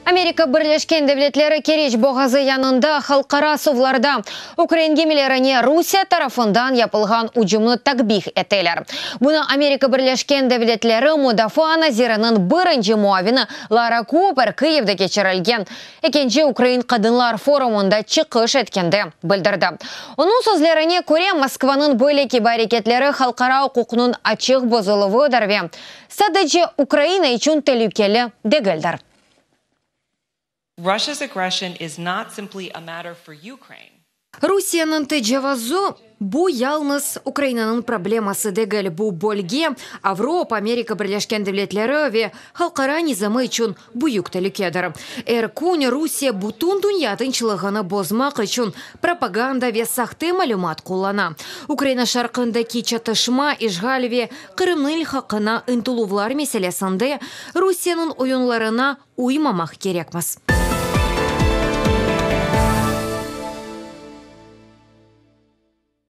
Amerika Birleşken Devletleri Keriç boğazı yanında halqara suvlarda ukrain gemilerine Rusiye tarafından yapılğan ücümni takbih eteler. Bunı Amerika Birleşken Devletleri mudafaa naziriniñ birinci muavini Lara Kuper Kıyivde keçirilgen ekinci Ukrain qadınlar forumında çıqış etkende bildirdi. Onıñ sözlerine köre, Moskvanıñ böyle kibi areketleri halqara uquqnıñ açıq bozuluvıdır ve sadece Ukraina içün telükeli degildir. Russia's aggression is not simply a matter for Ukraine. Rusiyeniñ tecavuzı bu yalnız Ukrainanıñ probleması degil, bu bölge, Avropa, Amerika Birleşken Devletleri ve halqara nizamı içün büyük telükedir. Er kün Rusiye bütün dünya tınçlığını bozmaq içün propaganda ve sahte malümat qullana. Ukraina şarqındaki çatışma, işğal ve Qırımnıñ ilhaqına ıntıluvlar meselesinde Rusiyeniñ oyunlarına uymamaq kerekmiz.